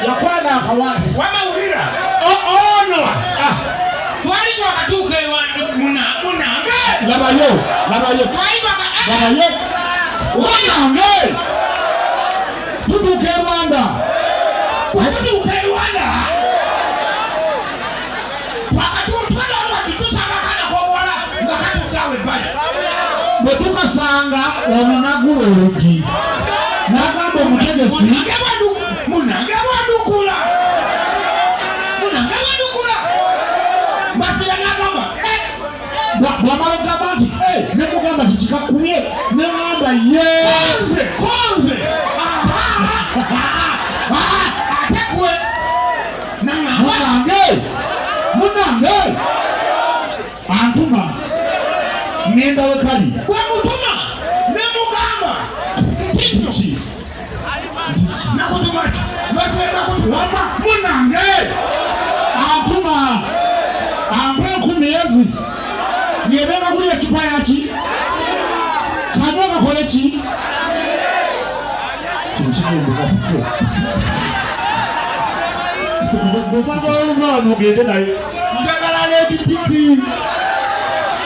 Yakwana akawala. Wamawulira. Ono. Ah. Twali twakatuuka ewa munange. Labayo, labayo. Twali twaka Labayo. Munange. Tutuuka e Rwanda. Bwe tutuuka e Rwanda. Twakatuuka twali tusanga akaana k'obuwala nga katudde awo ebbali. Bwe tukasanga ono n'aggula oluggi. N'agamba omutegesi. Munange bwadukula. Munange bwadukula. Mbasira n'agamba. Eh, Bw'amala okugamba nti "Eh," ne mugamba nti kikakubye ne ŋŋamba ye Konze, konze. Ate gwe. Nangamba. Munange, munange antuma ŋŋenda we kali. Bwe mutuma ne mugamba ntityo. Ki? Nakutuma ki? Mbasira nakutuma. Wama munange antuma ampa 10,000 ezi ng'ebeera guli ecupa yaki kanywa kakole ki kino kigenda. Nsaba ogende naye. Njagala n'ebititi.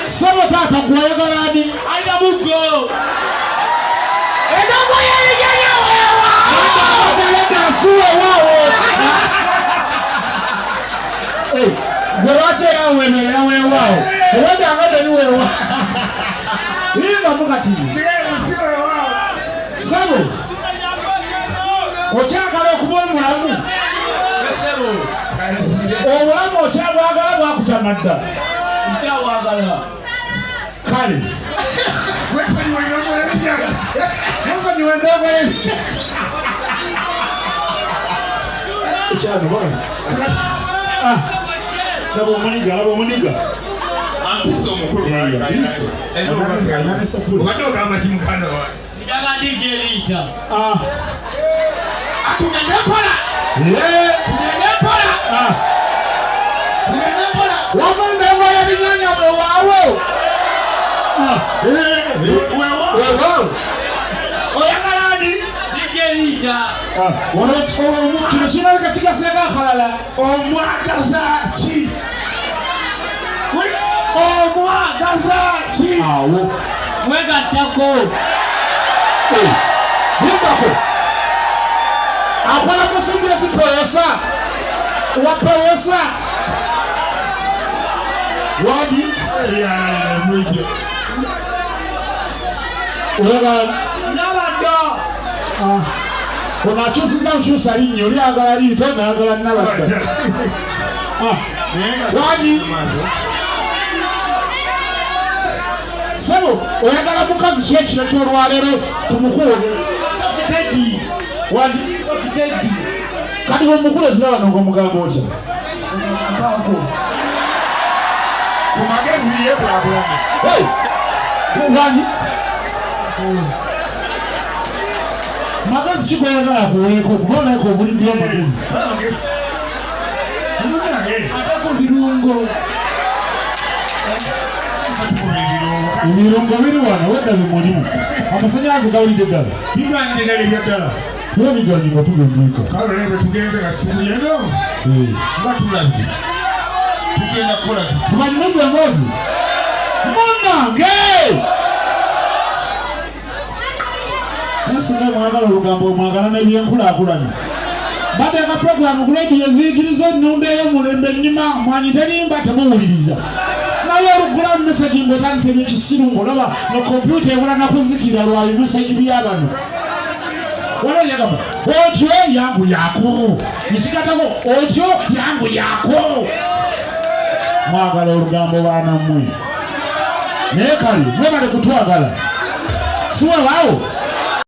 Sebo taata, gwayagala ani? Alina muggo. Endongo y'ebigere weewa. Leta siwewaawo. Gwe lwaki era wemerera weewaawo obadde nga teri weewa limbamu kati? Si weewaawo. Sebo, okyagala okuba omulamu? Sebo. Obulamu okyabwagala bwakutama dda? Nkyawagala. Kale. Wesonyiwe endongo y'ebigere. Musonyiwe endongo ye ekyano bwana. Laba omuniga, laba omuniga. Ampisa omukulu. Eh, ampisa. Alina n'esafuli. Obadde ogamba ki, muganda wange? Njagala DJ Rita. Ah, Tugende mpola. Tugende mpola. Tugende mpola. Wama endongo y'ebinyanya bwewaawo. Weewaawo. Weewaawo. Oyagala ani? DJ Rita. Ah, kino kirabika kigaseeko akalala. Omwagaza ki? Omwagaza ki? Awo. Mwegattako. Eh, lindako, akola musimbi ezipeesa wapeesa wagi. Oyagala? Nabadda. Ah, ono akyusiza bukyusa linnya, oli ayagala liito, nayagala nabadda. Ah, wagi sebo, oyagala mukazi ki ekiro kyolwaleero tumukuwe? Soft Teddy. Wagi? Soft Teddy. Kati bwomukulu ezira wano ngaomugamba otya? Mpaako. Ku magezi yekulaakulana. Hey! Wani? Magezi ki goyagala kuweeko kuba olabika obuliddeyo amagezi? Munange. Ate ku birungo. Ebirungo biri wano wedda bimulimu amasanyalaze gawulidde ddala. Biganye ddala ebyaddala. Era biganye nga tugendeeka. Kale olebe tugenze nga situgenda nga tulabye tugenda kukola tuti. Tubanyumize emboozi munange. Naye singa mwagala olugambo, mwagala n'ebyenkulaakulana, bateeka puroguramu ku lediyo eziyigiriza ennunda ey'omulembe, ennima mwanyi terimba, temuwuliriza. Naye olugulamu message ng'otandisa ebyekisiru, ng'olaba nga kompyuta ebula nakuzikira lwa bimessage byabano. Waliwo yagamba otyo yangu yako nekigatako otyo yangu yako. Mwagala olugambo baana mmwe, naye kale mwebale kutwagala. Siwewaawo.